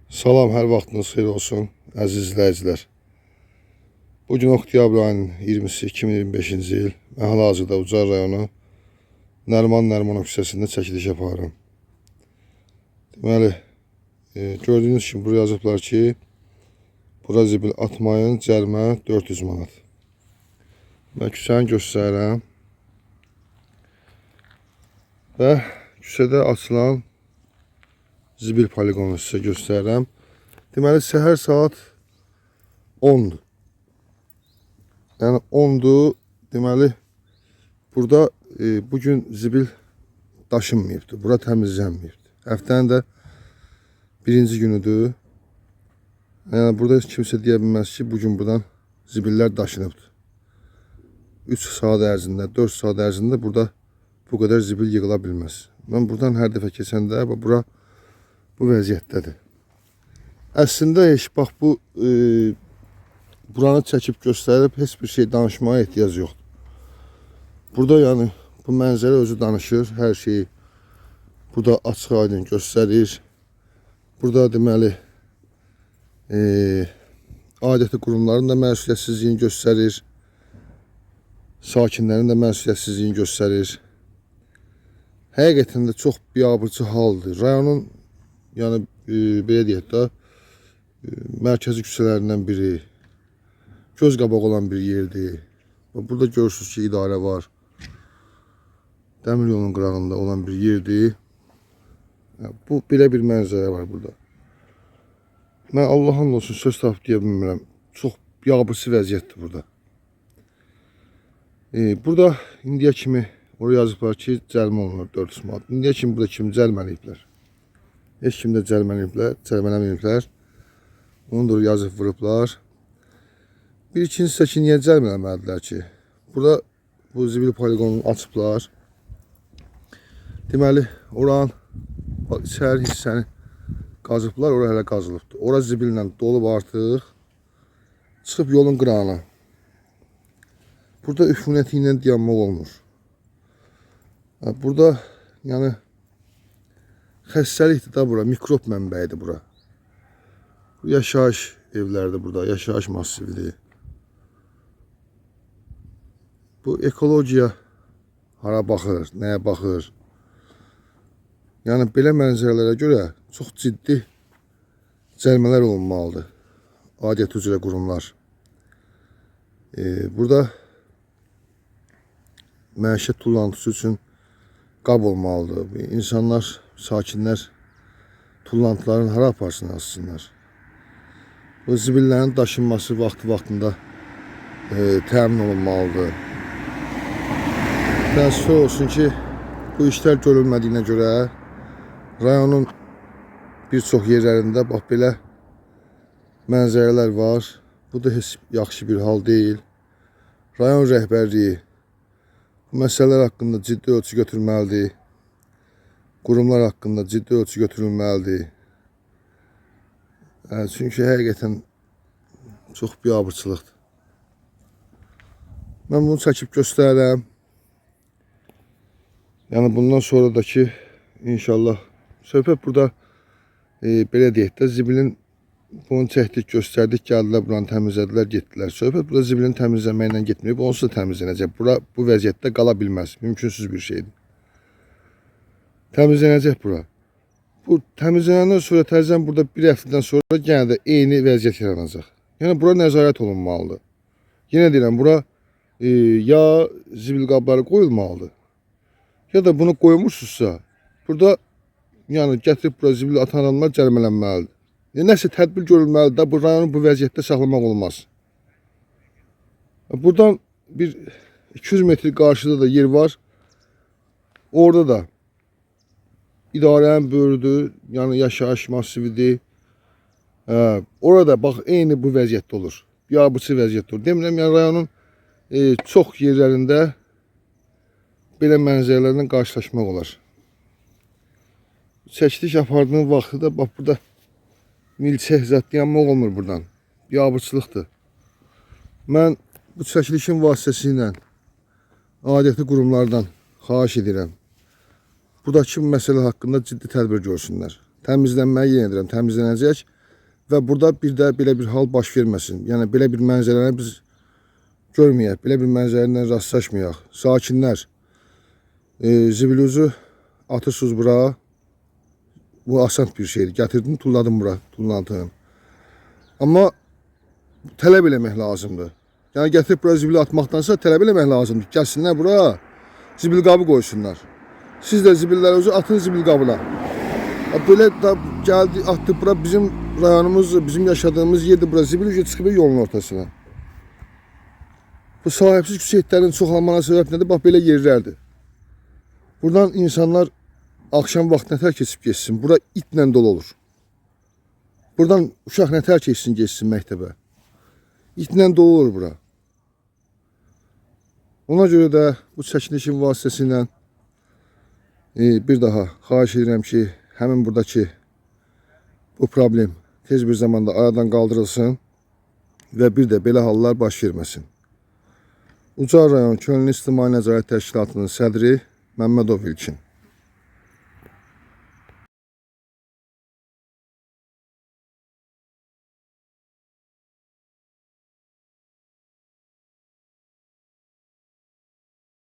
Salam, hər vaxtınız xeyir olsun, əziz izləyicilər. Bugün oktyabr ayının 20-si 2025-ci il. Mən hal-hazırda Ucar rayonu Nəriman Nərimanov küçəsində çəkiliş aparıram. Deməli, gördüyünüz kimi buraya yazıblar ki, bura zibil atmayın, cərimə 400 manat. Mən küçəni göstərirəm. Və küçədə açılan zibil poliqonu sizə göstərirəm. Deməli, səhər saat 10-dur. Yəni 10-dur. Deməli, burada bugün zibil daşınmayıbdır. Bura təmizlənməyibdir. Həftənin də birinci günüdür. Yəni burada heç kimsə deyə bilməz ki, bugün buradan zibillər daşınıbdır. 3 saat ərzində, 4 saat ərzində burada bu qədər zibil yığıla bilməz. Mən buradan hər dəfə keçəndə bura bu vəziyyətdədir. Əslində heç bax bu buranı çəkib göstərib heç bir şey danışmağa ehtiyac yoxdur. Burada yəni bu mənzərə özü danışır, hər şeyi burada açıq aydın göstərir. Burada deməli aidiyyəti qurumların da məsuliyyətsizliyini göstərir. Sakinlərin də məsuliyyətsizliyini göstərir. Həqiqətən də çox biabırçı haldır. Rayonun yəni belə deyək də mərkəzi küçələrindən biri, göz qabağı olan bir yerdir. Burada görürsünüz ki, idarə var. Dəmir yolunun qırağında olan bir yerdir. Bu belə bir mənzərə var burada. Mən Allahın olsun söz tapıb deyə bilmirəm. Çox biabırçı vəziyyətdir burada. Burada indiyə kimi oraya yazıblar ki, cərimə olunur 400 manat. İndiyə kimi burada kimi cərimələyiblər. Heç kim də cərimələyiblər, cərimələməyiblər. Onu da yazıb vurublar. Bir ikincisi ki, niyə cərimələmədilər ki? Burada bu zibil poliqonunu açıblar. Deməli, oranın bax, içəri hissəni qazıblar, ora hələ qazılıbdır. Ora zibillə dolub artıq. Çıxıb yolun qırağına. Burada üfunəti ilə dayanmaq olmur. Burada yəni xəstəlikdir da bura, mikrop mənbəyidir bura. Bu yaşayış evlərdir burada, yaşayış massividir. Bu ekologiya hara baxır, nəyə baxır? Yəni belə mənzərələrə görə çox ciddi cərimələr olunmalıdır. Aidiyyəti üzrə qurumlar. Burada məişət tullantısı üçün qab olmalıdır. İnsanlar, sakinlər tullantılarını hara aparsın, assınlar. Bu zibillərin daşınması vaxtı-vaxtında təmin olunmalıdır. Təəssüf olsun ki, bu işlər görülmədiyinə görə rayonun bir çox yerlərində bax belə mənzərələr var. Bu da heç yaxşı bir hal deyil. Rayon rəhbərliyi bu məsələlər haqqında ciddi ölçü götürməlidir. Qurumlar haqqında ciddi ölçü götürülməlidir. Çünki həqiqətən çox biabırçılıqdır. Mən bunu çəkib göstərirəm. Yəni bundan sonra da ki, inşallah söhbət burada belə deyək də zibilin bunu çəkdik, göstərdik, gəldilər, buranı təmizlədilər, getdilər. Söhbət burada zibilin təmizləməklə getməyib, onsuz da təmizlənəcək. Bura bu vəziyyətdə qala bilməz. Mümkünsüz bir şeydir. Təmizlənəcək bura. Bu təmizlənəndən sonra təzədən burada bir həftədən sonra yenə də eyni vəziyyət yaranacaq. Yəni bura nəzarət olunmalıdır. Yenə deyirəm, bura ya zibil qabları qoyulmalıdır, ya da bunu qoymursunuzsa, burada yəni gətirib bura zibil atan adamlar cərimələnməlidir. Yəni, nəsə tədbir görülməlidir də, bu rayonu bu vəziyyətdə saxlamaq olmaz. Buradan bir 200 metr qarşıda da yer var. Orada da idarənin böyrüdür, yəni yaşayış massividir. Orada bax eyni bu vəziyyətdə olur. Biabırçı vəziyyətdə olur. Demirəm, yəni rayonun çox yerlərində belə mənzərələrlə qarşılaşmaq olar. Çəkiliş apardığım vaxtı da bax burada milçək zət dayanmaq olmur buradan. Biabırçılıqdır. Mən bu çəkilişin vasitəsilə aidiyyəti qurumlardan xahiş edirəm. Buradakı məsələ haqqında ciddi tədbir görsünlər. Təmizlənməyi yenə deyirəm, təmizlənəcək. Və burada bir də belə bir hal baş verməsin. Yəni belə bir mənzərəni biz görməyək, belə bir mənzərə ilə rastlaşmayaq. Sakinlər, zibilüzü atırsınız bura. Bu asan bir şeydir. Gətirdim, tulladım bura, tullantını. Amma tələb eləmək lazımdır. Yəni gətirib bura zibil atmaqdansa tələb eləmək lazımdır. Gəlsinlər bura, zibil qabı qoysunlar. Siz də zibilləri özü atın zibil qabına. Ha, belə də gəldi, atdı bura bizim rayonumuz, bizim yaşadığımız yerdir bura. Zibil ucu çıxıb yolun ortasına. Bu sahibsiz küçə itlərinin çoxalmağına səbəb nədir? Bax belə yerlərdir. Buradan insanlar axşam vaxtı nətər keçib getsin? Bura itlə dolu olur. Buradan uşaq nətər keçsin getsin məktəbə? İtlə dolu olur bura. Ona görə də bu çəkilişin vasitəsilə bir daha xahiş edirəm ki, həmin buradakı bu problem tez bir zamanda aradan qaldırılsın və bir də belə hallar baş verməsin. Ucar rayon Könüllü İctimai Nəzarət Təşkilatının sədri Məmmədov İlkin.